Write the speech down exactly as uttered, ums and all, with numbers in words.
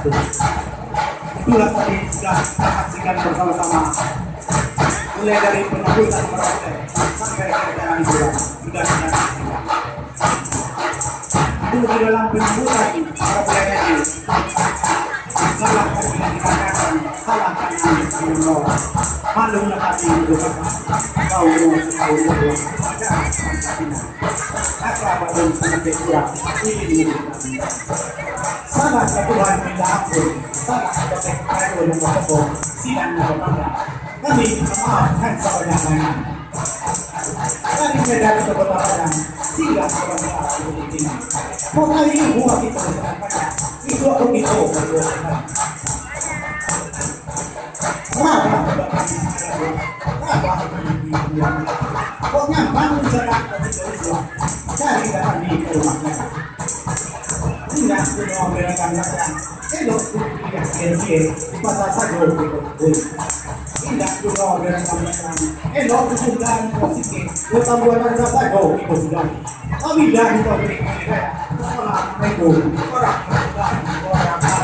Itulah tadi sudah kita saksikan bersama-sama. Mulai dari penyambutan para ulama sampai kedatangan bulan sudah kita saksikan. Itu di dalam penyambutan para ulama ini. Salah kami dikatakan, salah kami dikatakan. Maklumlah kami itu, Bapak. Tahu, tahu, tahu. Asa badan sampai kurang. Ini salah satu hal minta ampun. Salah satu hal yang berkata, sidang yang berkata. Kami minta maaf dan sabanyak-banyak. Dari Medan ke Kota Padang, singgah ke Bandar Bukittinggi. Kota ini buah kita berjalan panjang. Itu aku gitu. Kenapa? Kenapa? Kok nyaman rencana dari Joshua? Cari datang di rumahnya. Indak kuno berakan-rakan, elok kuliah kecil, di pasar sajo kita kuliah. Indak kuno berakan-rakan, elok kusudah kita sikit, di tambuan raja sajo kita sudah. Kami dah kita beri kami raya. Assalamualaikum warahmatullahi wabarakatuh.